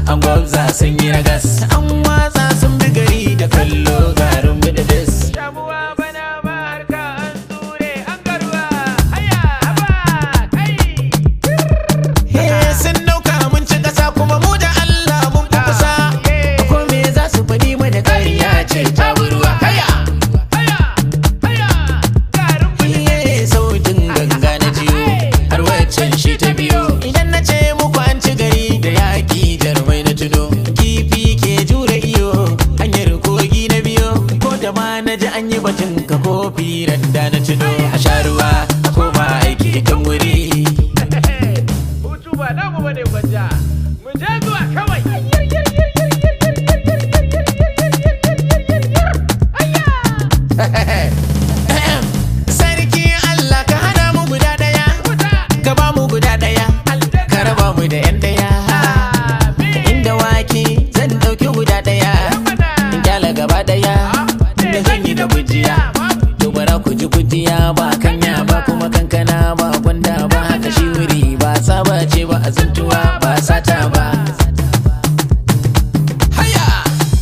An gwabza sun yi ragas, an watsa sun bi gari da kallo garin bididis. Shamuwa bana ba harka an ture an garuwa. Haya, haba, kai. He sun nauka mun ci ƙasa kuma mu da Allah mun fi kusa. Ko me za su faɗi mana ƙarya ce ta ruwa. Haya! Haya, haya, garin Iye sautin ganga na jiyo, har waccan shi ta biyo. Idan na ce muku an ci gari da yaƙi jarumai na tuno. Kifi ke jure iyo, hanyar kogi na biyo. Ko da ma na ji an yi batun ka kofi randa na tuno. A sha ruwa, a koma aiki kan wuri. Hutu ba namu bane gwanja. Mu je zuwa kawai. Sarki Allah ka hana mu guda ɗaya, ka ba mu guda ɗaya, ka raba mu da 'yan ɗaya. Inda wake zan ɗauki guda ɗaya, in kyala gaba ɗaya, da zan yi da gujiya. To bara ku ji gujiya ba kanya ba kuma kankana ba gwanda ba haka shi wuri ba saba ce ba azantuwa ba sata ba. Haya!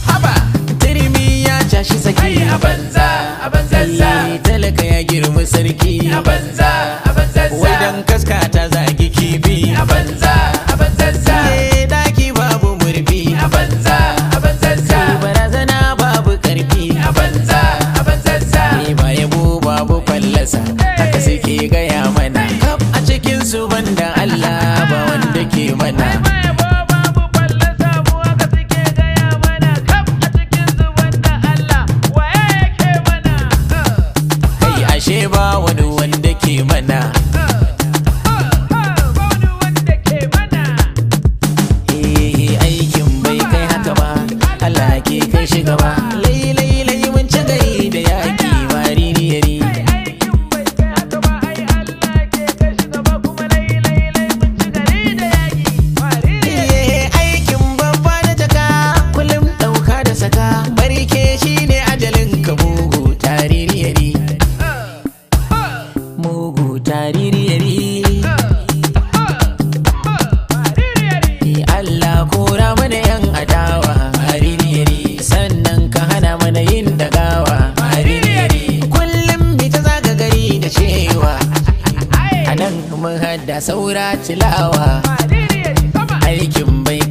Haba! Turmi ya cashi saki A banza, a banzazza. Talaka ya girma sarki A banza, a banzazza. Wai dan kaska ta zagi kifi A banza, a banzazza. Eh, daki babu murfi A banza, a banzazza. Barazana babu karfi A banza, a banzazza. Ni ba yabo babu fallasa haka suke gaya mana kaf a cikin su banda Allah ba wanda ke mana. Babu fallasa mu haka suke gaya mana. Kaf a cikin zuban da Allah, waye yake mana? Kai ashe ba wani wanda ke mana. Ba wani wanda ke mana. Eh, aikin bai kai haka ba, Allah ke kai shi gaba. Lai lai lai mun ci gari da yaki maririyari. Aikin bai kai haka ba, ai Allah ke kai shi gaba kuma lai lai lai mun ci gari da yaƙi. Wariri. Iye aikin babba da jaka kullum ɗauka da saka barke shine ajalin ka mugu taririyari mugu taririyari. Allah kora mana yan adawa maririyari sannan ka hana mana yin dagawa maririyari kullum bi ta zaga gari da cewa anan mun hada saura tilawa Wariri sama. Aikin bai